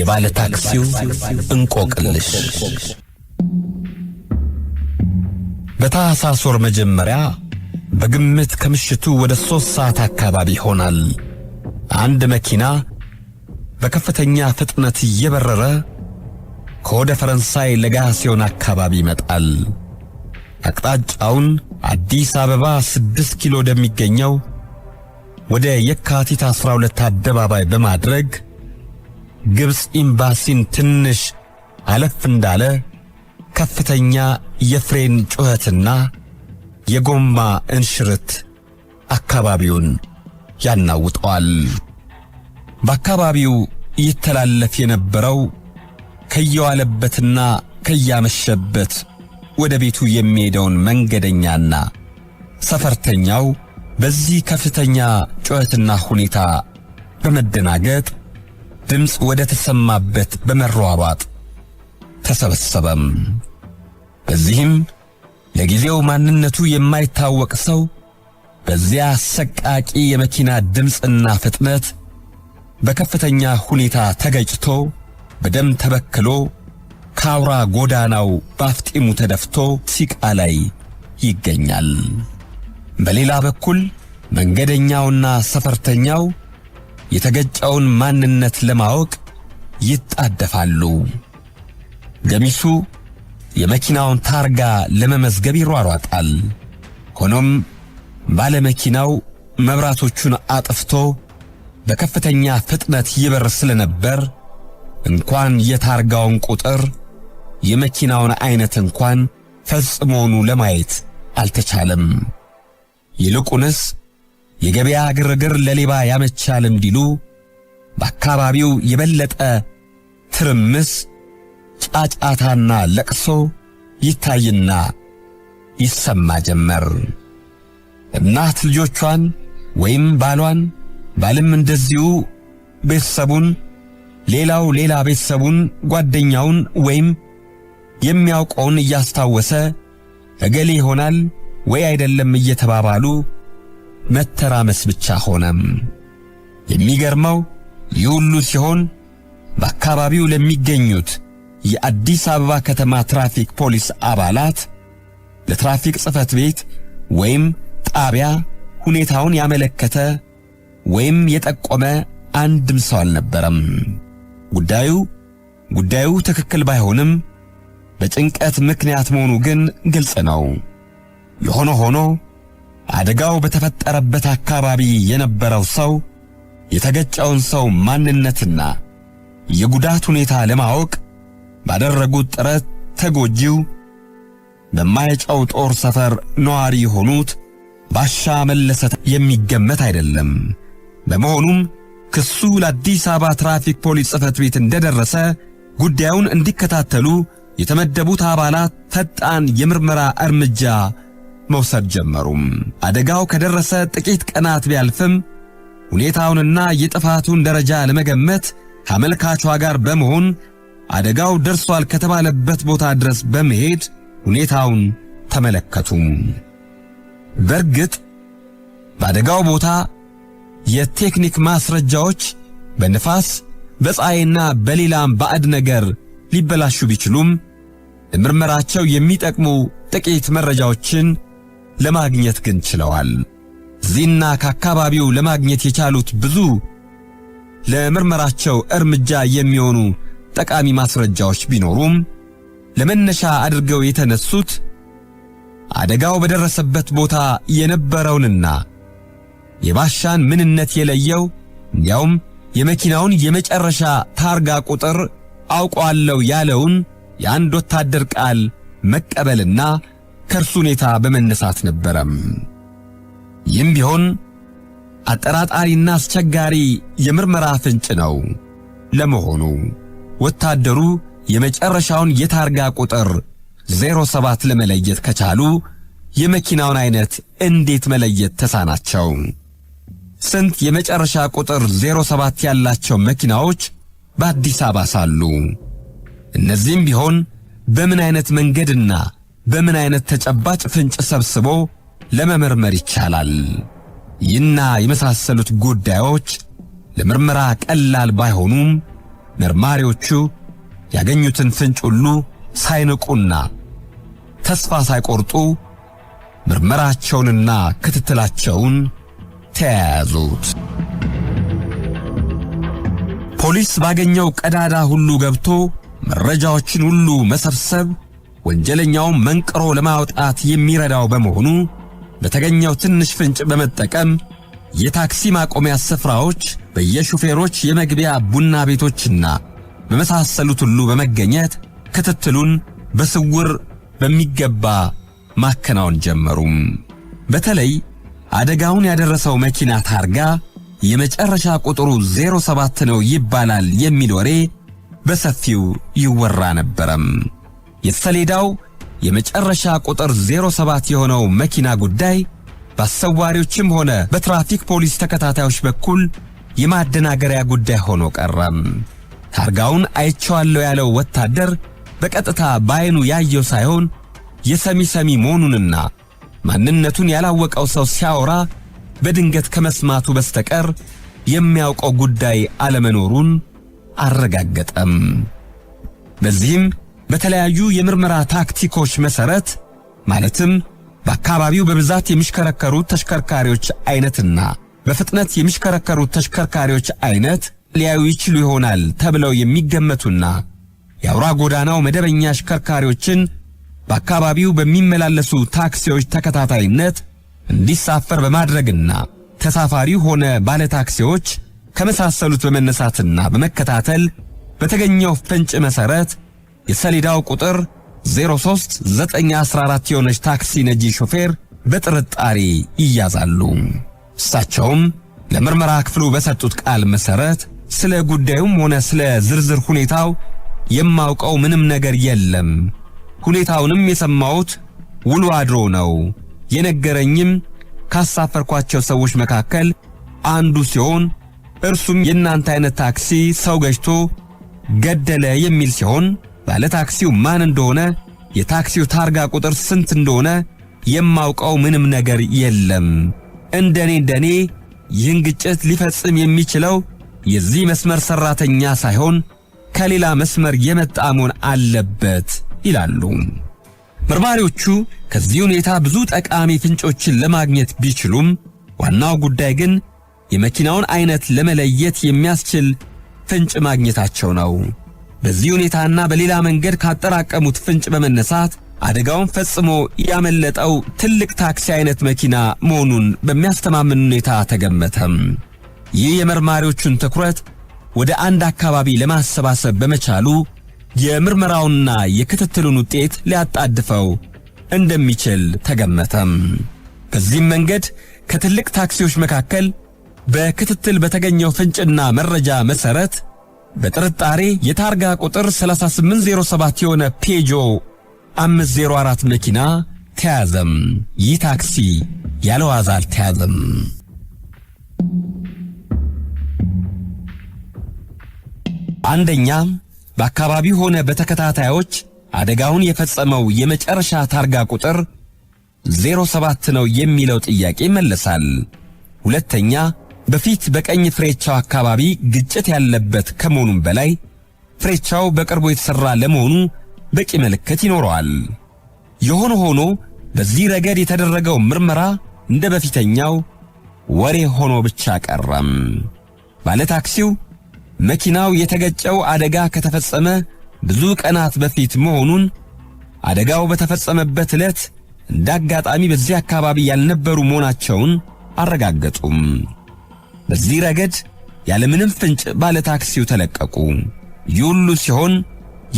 የባለ ታክሲው እንቆቅልሽ። በታኅሳስ ወር መጀመሪያ በግምት ከምሽቱ ወደ 3 ሰዓት አካባቢ ይሆናል። አንድ መኪና በከፍተኛ ፍጥነት እየበረረ ከወደ ፈረንሳይ ለጋሲዮን አካባቢ ይመጣል። አቅጣጫውን አዲስ አበባ 6 ኪሎ ወደሚገኘው ወደ የካቲት 12 አደባባይ በማድረግ ግብፅ ኤምባሲን ትንሽ አለፍ እንዳለ ከፍተኛ የፍሬን ጩኸትና የጎማ እንሽርት አካባቢውን ያናውጠዋል። በአካባቢው ይተላለፍ የነበረው ከየዋለበትና ከያመሸበት ወደ ቤቱ የሚሄደውን መንገደኛና ሰፈርተኛው በዚህ ከፍተኛ ጩኸትና ሁኔታ በመደናገጥ ድምፅ ወደ ተሰማበት በመሯሯጥ ተሰበሰበም። በዚህም ለጊዜው ማንነቱ የማይታወቅ ሰው በዚያ አሰቃቂ የመኪና ድምፅና ፍጥነት በከፍተኛ ሁኔታ ተገጭቶ በደም ተበክሎ ከአውራ ጎዳናው ባፍጢሙ ተደፍቶ ሲቃ ላይ ይገኛል። በሌላ በኩል መንገደኛውና ሰፈርተኛው የተገጨውን ማንነት ለማወቅ ይጣደፋሉ። ገሚሱ የመኪናውን ታርጋ ለመመዝገብ ይሯሯጣል። ሆኖም ባለመኪናው መብራቶቹን አጥፍቶ በከፍተኛ ፍጥነት ይበር ስለነበር እንኳን የታርጋውን ቁጥር የመኪናውን አይነት እንኳን ፈጽሞኑ ለማየት አልተቻለም። ይልቁንስ የገበያ ግርግር ለሌባ ያመቻል እንዲሉ በአካባቢው የበለጠ ትርምስ፣ ጫጫታና ለቅሶ ይታይና ይሰማ ጀመር። እናት ልጆቿን ወይም ባሏን፣ ባልም እንደዚሁ ቤተሰቡን፣ ሌላው ሌላ ቤተሰቡን፣ ጓደኛውን ወይም የሚያውቀውን እያስታወሰ እገሌ ይሆናል ወይ አይደለም እየተባባሉ መተራመስ ብቻ ሆነም። የሚገርመው ይህ ሁሉ ሲሆን በአካባቢው ለሚገኙት የአዲስ አበባ ከተማ ትራፊክ ፖሊስ አባላት ለትራፊክ ጽሕፈት ቤት ወይም ጣቢያ ሁኔታውን ያመለከተ ወይም የጠቆመ አንድም ሰው አልነበረም። ጉዳዩ ትክክል ባይሆንም በጭንቀት ምክንያት መሆኑ ግን ግልጽ ነው። የሆነ ሆኖ አደጋው በተፈጠረበት አካባቢ የነበረው ሰው የተገጨውን ሰው ማንነትና የጉዳት ሁኔታ ለማወቅ ባደረጉት ጥረት ተጎጂው በማይጨው ጦር ሰፈር ነዋሪ የሆኑት ባሻ መለሰ የሚገመት አይደለም። በመሆኑም ክሱ ለአዲስ አበባ ትራፊክ ፖሊስ ጽሕፈት ቤት እንደደረሰ ጉዳዩን እንዲከታተሉ የተመደቡት አባላት ፈጣን የምርመራ እርምጃ መውሰድ ጀመሩም። አደጋው ከደረሰ ጥቂት ቀናት ቢያልፍም ሁኔታውንና የጥፋቱን ደረጃ ለመገመት ከአመልካቿ ጋር በመሆን አደጋው ደርሷል ከተባለበት ቦታ ድረስ በመሄድ ሁኔታውን ተመለከቱ። በእርግጥ በአደጋው ቦታ የቴክኒክ ማስረጃዎች በንፋስ በፀሐይና በሌላም ባዕድ ነገር ሊበላሹ ቢችሉም ለምርመራቸው የሚጠቅሙ ጥቂት መረጃዎችን ለማግኘት ግን ችለዋል። እዚህና ከአካባቢው ለማግኘት የቻሉት ብዙ ለምርመራቸው እርምጃ የሚሆኑ ጠቃሚ ማስረጃዎች ቢኖሩም ለመነሻ አድርገው የተነሱት አደጋው በደረሰበት ቦታ የነበረውንና የባሻን ምንነት የለየው እንዲያውም የመኪናውን የመጨረሻ ታርጋ ቁጥር አውቀዋለሁ ያለውን የአንድ ወታደር ቃል መቀበልና ከእርሱ ሁኔታ በመነሳት ነበረም። ይህም ቢሆን አጠራጣሪና አስቸጋሪ የምርመራ ፍንጭ ነው። ለመሆኑ ወታደሩ የመጨረሻውን የታርጋ ቁጥር 07 ለመለየት ከቻሉ የመኪናውን አይነት እንዴት መለየት ተሳናቸው? ስንት የመጨረሻ ቁጥር 07 ያላቸው መኪናዎች በአዲስ አበባ ሳሉ እነዚህም ቢሆን በምን አይነት መንገድና በምን አይነት ተጨባጭ ፍንጭ ሰብስቦ ለመመርመር ይቻላል? ይህና የመሳሰሉት ጉዳዮች ለምርመራ ቀላል ባይሆኑም መርማሪዎቹ ያገኙትን ፍንጭ ሁሉ ሳይንቁና ተስፋ ሳይቆርጡ ምርመራቸውንና ክትትላቸውን ተያያዙት። ፖሊስ ባገኘው ቀዳዳ ሁሉ ገብቶ መረጃዎችን ሁሉ መሰብሰብ ወንጀለኛውን መንቅሮ ለማውጣት የሚረዳው በመሆኑ በተገኘው ትንሽ ፍንጭ በመጠቀም የታክሲ ማቆሚያ ስፍራዎች፣ በየሹፌሮች የመግቢያ ቡና ቤቶችና በመሳሰሉት ሁሉ በመገኘት ክትትሉን በስውር በሚገባ ማከናወን ጀመሩም። በተለይ አደጋውን ያደረሰው መኪና ታርጋ የመጨረሻ ቁጥሩ 07 ነው ይባላል የሚል ወሬ በሰፊው ይወራ ነበረም። የሰሌዳው የመጨረሻ ቁጥር 07 የሆነው መኪና ጉዳይ በአሰዋሪዎችም ሆነ በትራፊክ ፖሊስ ተከታታዮች በኩል የማደናገሪያ ጉዳይ ሆኖ ቀረም። ታርጋውን አይቼዋለሁ ያለው ወታደር በቀጥታ በዓይኑ ያየው ሳይሆን የሰሚ ሰሚ መሆኑንና ማንነቱን ያላወቀው ሰው ሲያወራ በድንገት ከመስማቱ በስተቀር የሚያውቀው ጉዳይ አለመኖሩን አረጋገጠም። በዚህም በተለያዩ የምርመራ ታክቲኮች መሰረት ማለትም በአካባቢው በብዛት የሚሽከረከሩት ተሽከርካሪዎች አይነትና በፍጥነት የሚሽከረከሩት ተሽከርካሪዎች አይነት ሊያዩ ይችሉ ይሆናል ተብለው የሚገመቱና የአውራ ጎዳናው መደበኛ አሽከርካሪዎችን በአካባቢው በሚመላለሱ ታክሲዎች ተከታታይነት እንዲሳፈር በማድረግና ተሳፋሪው ሆነ ባለ ታክሲዎች ከመሳሰሉት በመነሳትና በመከታተል በተገኘው ፍንጭ መሰረት የሰሌዳው ቁጥር 03914 የሆነች ታክሲ ነጂ ሾፌር በጥርጣሬ ይያዛሉ። እሳቸውም ለምርመራ ክፍሉ በሰጡት ቃል መሰረት ስለ ጉዳዩም ሆነ ስለ ዝርዝር ሁኔታው የማውቀው ምንም ነገር የለም፣ ሁኔታውንም የሰማሁት ውሎ አድሮ ነው፣ የነገረኝም ካሳፈርኳቸው ሰዎች መካከል አንዱ ሲሆን እርሱም የእናንተ አይነት ታክሲ ሰው ገጭቶ ገደለ የሚል ሲሆን ባለ ታክሲው ማን እንደሆነ የታክሲው ታርጋ ቁጥር ስንት እንደሆነ የማውቀው ምንም ነገር የለም። እንደኔ ይህን ግጭት ሊፈጽም የሚችለው የዚህ መስመር ሰራተኛ ሳይሆን ከሌላ መስመር የመጣ መሆን አለበት ይላሉ። መርማሪዎቹ ከዚህ ሁኔታ ብዙ ጠቃሚ ፍንጮችን ለማግኘት ቢችሉም ዋናው ጉዳይ ግን የመኪናውን አይነት ለመለየት የሚያስችል ፍንጭ ማግኘታቸው ነው። በዚህ ሁኔታና በሌላ መንገድ ካጠራቀሙት ፍንጭ በመነሳት አደጋውን ፈጽሞ ያመለጠው ትልቅ ታክሲ አይነት መኪና መሆኑን በሚያስተማምን ሁኔታ ተገመተም። ይህ የመርማሪዎቹን ትኩረት ወደ አንድ አካባቢ ለማሰባሰብ በመቻሉ የምርመራውና የክትትሉን ውጤት ሊያጣድፈው እንደሚችል ተገመተም። በዚህም መንገድ ከትልቅ ታክሲዎች መካከል በክትትል በተገኘው ፍንጭና መረጃ መሰረት በጥርጣሬ የታርጋ ቁጥር 3807 የሆነ ፔጆ 504 መኪና ተያዘም። ይህ ታክሲ ያለ ዋዛ አልተያዘም። አንደኛ፣ በአካባቢው ሆነ በተከታታዮች አደጋውን የፈጸመው የመጨረሻ ታርጋ ቁጥር 07 ነው የሚለው ጥያቄ ይመለሳል። ሁለተኛ፣ በፊት በቀኝ ፍሬቻው አካባቢ ግጭት ያለበት ከመሆኑም በላይ ፍሬቻው በቅርቡ የተሰራ ለመሆኑ በቂ ምልክት ይኖረዋል። የሆነ ሆኖ በዚህ ረገድ የተደረገው ምርመራ እንደ በፊተኛው ወሬ ሆኖ ብቻ ቀረም። ባለታክሲው መኪናው የተገጨው አደጋ ከተፈጸመ ብዙ ቀናት በፊት መሆኑን፣ አደጋው በተፈጸመበት ዕለት እንዳጋጣሚ በዚህ አካባቢ ያልነበሩ መሆናቸውን አረጋገጡም። በዚህ ረገድ ያለምንም ፍንጭ ባለታክሲው ተለቀቁ። ይህ ሁሉ ሲሆን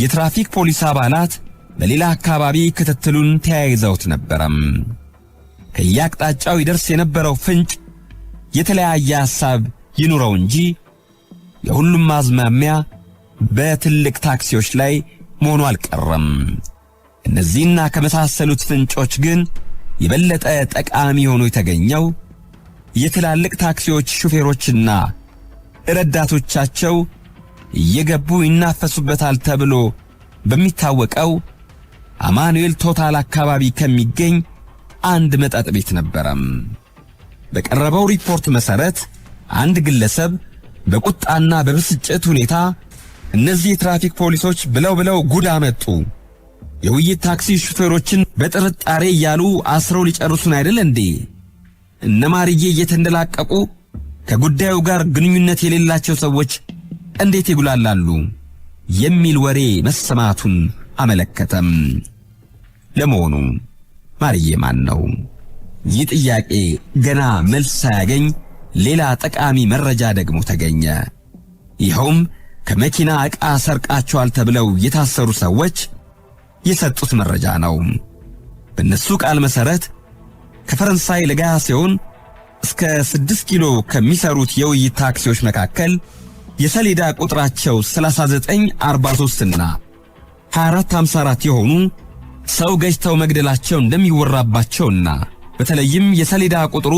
የትራፊክ ፖሊስ አባላት በሌላ አካባቢ ክትትሉን ተያይዘውት ነበረም። ከየአቅጣጫው ይደርስ የነበረው ፍንጭ የተለያየ ሐሳብ ይኑረው እንጂ የሁሉም አዝማሚያ በትልቅ ታክሲዎች ላይ መሆኑ አልቀረም። እነዚህና ከመሳሰሉት ፍንጮች ግን የበለጠ ጠቃሚ ሆኖ የተገኘው የትላልቅ ታክሲዎች ሹፌሮችና ረዳቶቻቸው እየገቡ ይናፈሱበታል ተብሎ በሚታወቀው አማኑኤል ቶታል አካባቢ ከሚገኝ አንድ መጠጥ ቤት ነበረም። በቀረበው ሪፖርት መሰረት አንድ ግለሰብ በቁጣና በብስጭት ሁኔታ እነዚህ የትራፊክ ፖሊሶች ብለው ብለው ጉድ አመጡ። የውይይት ታክሲ ሹፌሮችን በጥርጣሬ እያሉ አስረው ሊጨርሱን አይደል እንዴ? እነ ማርዬ እየተንደላቀቁ ከጉዳዩ ጋር ግንኙነት የሌላቸው ሰዎች እንዴት ይጉላላሉ? የሚል ወሬ መሰማቱን አመለከተም። ለመሆኑ ማርዬ ማን ነው? ይህ ጥያቄ ገና መልስ ሳያገኝ ሌላ ጠቃሚ መረጃ ደግሞ ተገኘ። ይኸውም ከመኪና ዕቃ ሰርቃቸዋል ተብለው የታሰሩ ሰዎች የሰጡት መረጃ ነው። በእነሱ ቃል መሠረት ከፈረንሳይ ለጋሲዮን እስከ 6 ኪሎ ከሚሰሩት የውይይት ታክሲዎች መካከል የሰሌዳ ቁጥራቸው 3943 እና 2454 የሆኑ ሰው ገጭተው መግደላቸው እንደሚወራባቸውና በተለይም የሰሌዳ ቁጥሩ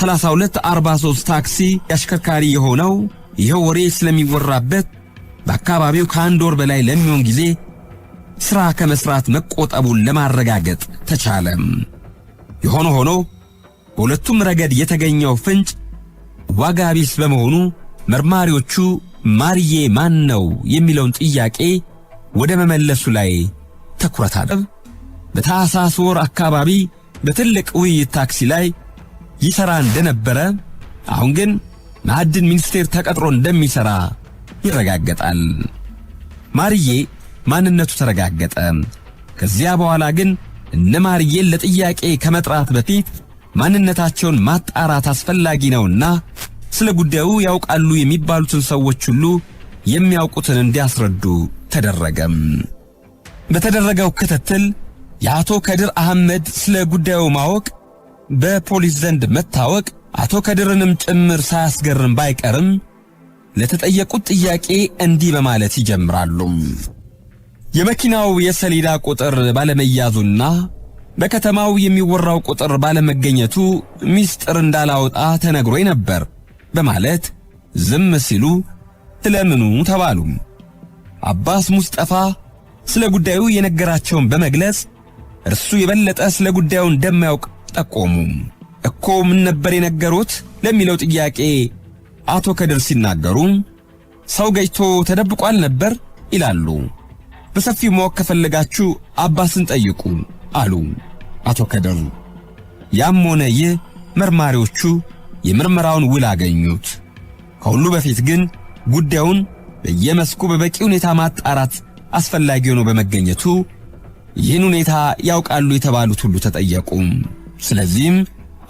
3243 ታክሲ አሽከርካሪ የሆነው ይኸው ወሬ ስለሚወራበት በአካባቢው ከአንድ ወር በላይ ለሚሆን ጊዜ ሥራ ከመስራት መቆጠቡን ለማረጋገጥ ተቻለም። የሆነ ሆኖ በሁለቱም ረገድ የተገኘው ፍንጭ ዋጋ ቢስ በመሆኑ መርማሪዎቹ ማርዬ ማን ነው የሚለውን ጥያቄ ወደ መመለሱ ላይ ትኩረት አደረጉ። በታህሳስ ወር አካባቢ በትልቅ ውይይት ታክሲ ላይ ይሠራ እንደነበረ አሁን ግን ማዕድን ሚኒስቴር ተቀጥሮ እንደሚሠራ ይረጋገጣል። ማርዬ ማንነቱ ተረጋገጠ። ከዚያ በኋላ ግን እነ ማርዬን ለጥያቄ ከመጥራት በፊት ማንነታቸውን ማጣራት አስፈላጊ ነውና ስለ ጉዳዩ ያውቃሉ የሚባሉትን ሰዎች ሁሉ የሚያውቁትን እንዲያስረዱ ተደረገም። በተደረገው ክትትል የአቶ ከድር አህመድ ስለ ጉዳዩ ማወቅ በፖሊስ ዘንድ መታወቅ አቶ ከድርንም ጭምር ሳያስገርም ባይቀርም ለተጠየቁት ጥያቄ እንዲህ በማለት ይጀምራሉ። የመኪናው የሰሌዳ ቁጥር ባለመያዙና በከተማው የሚወራው ቁጥር ባለመገኘቱ ሚስጥር እንዳላወጣ ተነግሮኝ ነበር በማለት ዝም ሲሉ ስለምኑ ተባሉ። አባስ ሙስጠፋ ስለ ጉዳዩ የነገራቸውን በመግለጽ እርሱ የበለጠ ስለ ጉዳዩ እንደማያውቅ ጠቆሙ። እኮ ምን ነበር የነገሩት ለሚለው ጥያቄ አቶ ከድር ሲናገሩ ሰው ገጭቶ ተደብቋል ነበር ይላሉ። በሰፊው ማወቅ ከፈለጋችሁ አባስን ጠይቁ አሉ አቶ ከድር። ያም ሆነ ይህ መርማሪዎቹ የምርመራውን ውል አገኙት። ከሁሉ በፊት ግን ጉዳዩን በየመስኩ በበቂ ሁኔታ ማጣራት አስፈላጊ ሆኖ በመገኘቱ ይህን ሁኔታ ያውቃሉ የተባሉት ሁሉ ተጠየቁ። ስለዚህም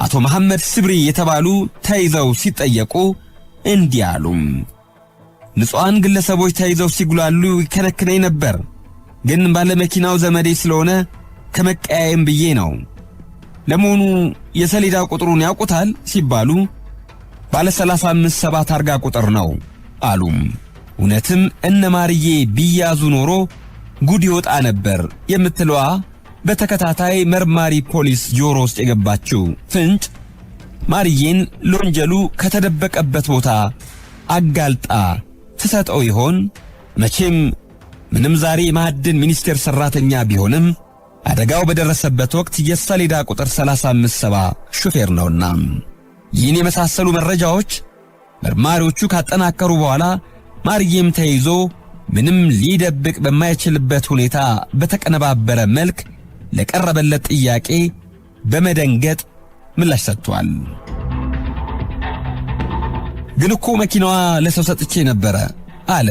አቶ መሐመድ ስብሪ የተባሉ ተይዘው ሲጠየቁ እንዲህ አሉ። ንጹሐን ግለሰቦች ተይዘው ሲጉላሉ ይከነክነኝ ነበር፣ ግን ባለመኪናው ዘመዴ ስለሆነ ከመቀያየም ብዬ ነው። ለመሆኑ የሰሌዳ ቁጥሩን ያውቁታል ሲባሉ ባለ 35 7 ታርጋ ቁጥር ነው አሉ። እውነትም እነ ማርዬ ቢያዙ ኖሮ ጉድ ይወጣ ነበር የምትለዋ በተከታታይ መርማሪ ፖሊስ ጆሮ ውስጥ የገባችው ፍንጭ ማርዬን ለወንጀሉ ከተደበቀበት ቦታ አጋልጣ ትሰጠው ይሆን? መቼም ምንም ዛሬ የማዕድን ሚኒስቴር ሠራተኛ ቢሆንም አደጋው በደረሰበት ወቅት የሰሌዳ ቁጥር 357 ሹፌር ነውና። ይህን የመሳሰሉ መረጃዎች መርማሪዎቹ ካጠናከሩ በኋላ ማርዬም ተይዞ ምንም ሊደብቅ በማይችልበት ሁኔታ በተቀነባበረ መልክ ለቀረበለት ጥያቄ በመደንገጥ ምላሽ ሰጥቷል። ግን እኮ መኪናዋ ለሰው ሰጥቼ ነበረ አለ።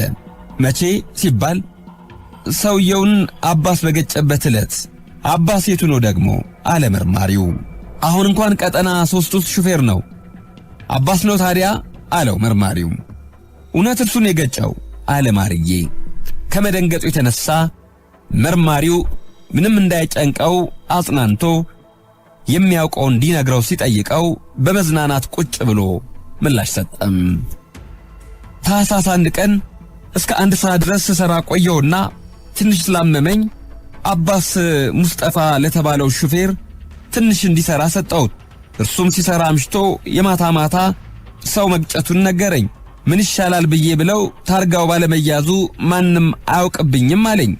መቼ ሲባል ሰውየውን አባስ በገጨበት ዕለት። አባስ የቱ ነው ደግሞ አለ መርማሪው። አሁን እንኳን ቀጠና 3 ውስጥ ሹፌር ነው። አባስ ነው ታዲያ አለው መርማሪው። እውነት እርሱን የገጨው አለ ማርዬ። ከመደንገጡ የተነሳ መርማሪው ምንም እንዳይጨንቀው አጽናንቶ የሚያውቀው እንዲነግረው ሲጠይቀው በመዝናናት ቁጭ ብሎ ምላሽ ሰጠም። ታህሳስ 1 ቀን እስከ 1 ሰዓት ድረስ ስሰራ ቆየውና ትንሽ ስላመመኝ አባስ ሙስጠፋ ለተባለው ሹፌር ትንሽ እንዲሰራ ሰጠሁት። እርሱም ሲሰራ አምሽቶ የማታ ማታ ሰው መግጨቱን ነገረኝ። ምን ይሻላል ብዬ ብለው ታርጋው ባለመያዙ ማንም አያውቅብኝም አለኝ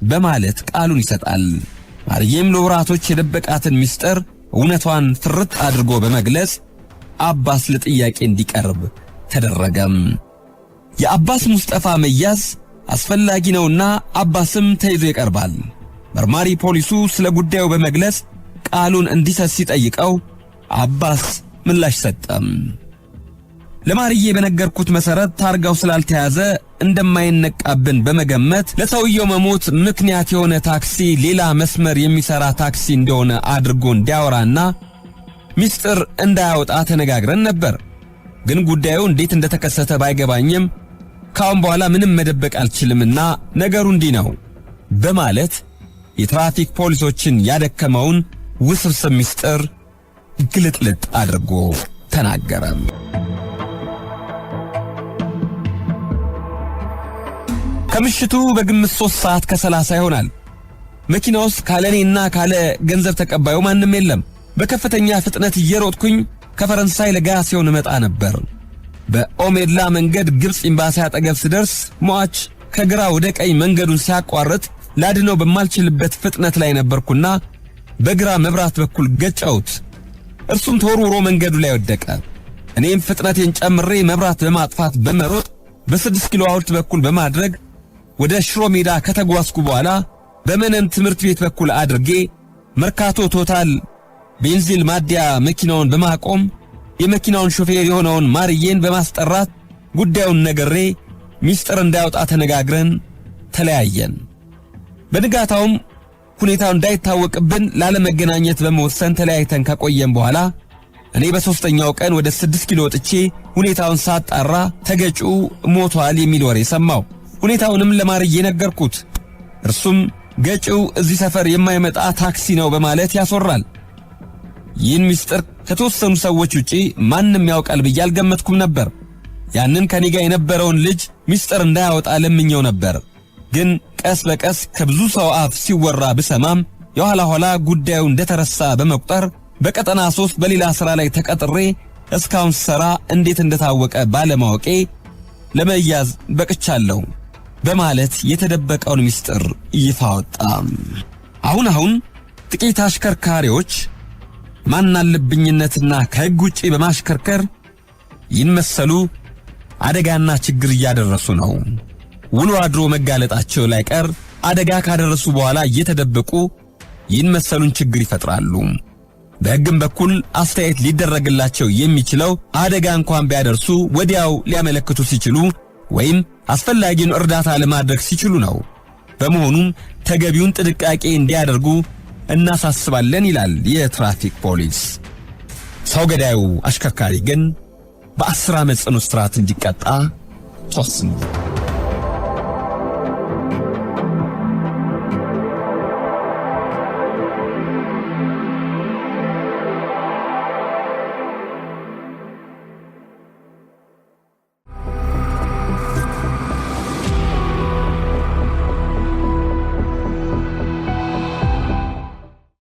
በማለት ቃሉን ይሰጣል። ማርዬም ለወራቶች የደበቃትን ምስጢር እውነቷን ፍርጥ አድርጎ በመግለጽ አባስ ለጥያቄ እንዲቀርብ ተደረገም። የአባስ ሙስጠፋ መያዝ አስፈላጊ ነውና አባስም ተይዞ ይቀርባል። መርማሪ ፖሊሱ ስለ ጉዳዩ በመግለጽ ቃሉን እንዲሰጥ ሲጠይቀው አባስ ምላሽ ሰጠም። ለማርዬ በነገርኩት መሰረት ታርጋው ስላልተያዘ እንደማይነቃብን በመገመት ለሰውየው መሞት ምክንያት የሆነ ታክሲ ሌላ መስመር የሚሰራ ታክሲ እንደሆነ አድርጎ እንዲያወራና ሚስጥር እንዳያወጣ ተነጋግረን ነበር። ግን ጉዳዩ እንዴት እንደተከሰተ ባይገባኝም ካሁን በኋላ ምንም መደበቅ አልችልምና ነገሩ እንዲህ ነው በማለት የትራፊክ ፖሊሶችን ያደከመውን ውስብስብ ሚስጥር ግልጥልጥ አድርጎ ተናገረ። ከምሽቱ በግምት 3:30 ይሆናል። መኪና ውስጥ ካለኔና ካለ ገንዘብ ተቀባዩ ማንም የለም። በከፍተኛ ፍጥነት እየሮጥኩኝ ከፈረንሳይ ለጋሲዮን እመጣ ነበር። በኦሜድላ መንገድ ግብፅ ኤምባሲ አጠገብ ስደርስ ሟች ከግራ ወደ ቀኝ መንገዱን ሲያቋርጥ ላድነው በማልችልበት ፍጥነት ላይ ነበርኩና በግራ መብራት በኩል ገጨሁት። እርሱም ተወርውሮ መንገዱ ላይ ወደቀ። እኔም ፍጥነቴን ጨምሬ መብራት በማጥፋት በመሮጥ በ6 ኪሎ ሐውልት በኩል በማድረግ ወደ ሽሮ ሜዳ ከተጓዝኩ በኋላ በመነን ትምህርት ቤት በኩል አድርጌ መርካቶ ቶታል ቤንዚን ማደያ መኪናውን በማቆም የመኪናውን ሾፌር የሆነውን ማርዬን በማስጠራት ጉዳዩን ነግሬ ሚስጥር እንዳያወጣ ተነጋግረን ተለያየን። በንጋታውም ሁኔታው እንዳይታወቅብን ላለመገናኘት በመወሰን ተለያይተን ከቆየን በኋላ እኔ በሦስተኛው ቀን ወደ 6 ኪሎ ወጥቼ ሁኔታውን ሳጣራ ተገጩ ሞቷል የሚል ወሬ ሰማሁ። ሁኔታውንም ለማርዬ ነገርኩት። እርሱም ገጪው እዚህ ሰፈር የማይመጣ ታክሲ ነው በማለት ያስወራል። ይህን ምስጢር ከተወሰኑ ሰዎች ውጪ ማንም ያውቃል ብዬ አልገመትኩም ነበር። ያንን ከኔ ጋር የነበረውን ልጅ ምስጢር እንዳያወጣ ለምኘው ነበር። ግን ቀስ በቀስ ከብዙ ሰው አፍ ሲወራ ብሰማም የኋላ ኋላ ጉዳዩ እንደተረሳ በመቁጠር በቀጠና 3 በሌላ ሥራ ላይ ተቀጥሬ እስካሁን ስሰራ እንዴት እንደታወቀ ባለማወቄ ለመያዝ በቅቻለሁ በማለት የተደበቀውን ምስጢር ይፋ ወጣ። አሁን አሁን ጥቂት አሽከርካሪዎች ማናለብኝነትና ከሕግ ውጪ በማሽከርከር ይመሰሉ አደጋና ችግር እያደረሱ ነው። ውሎ አድሮ መጋለጣቸው ላይቀር አደጋ ካደረሱ በኋላ እየተደበቁ ይመሰሉን ችግር ይፈጥራሉ። በሕግም በኩል አስተያየት ሊደረግላቸው የሚችለው አደጋ እንኳን ቢያደርሱ ወዲያው ሊያመለክቱ ሲችሉ ወይም አስፈላጊውን እርዳታ ለማድረግ ሲችሉ ነው። በመሆኑም ተገቢውን ጥንቃቄ እንዲያደርጉ እናሳስባለን ይላል የትራፊክ ፖሊስ። ሰው ገዳዩ አሽከርካሪ ግን በ10 ዓመት ጽኑ እስራት እንዲቀጣ ተወስኗል።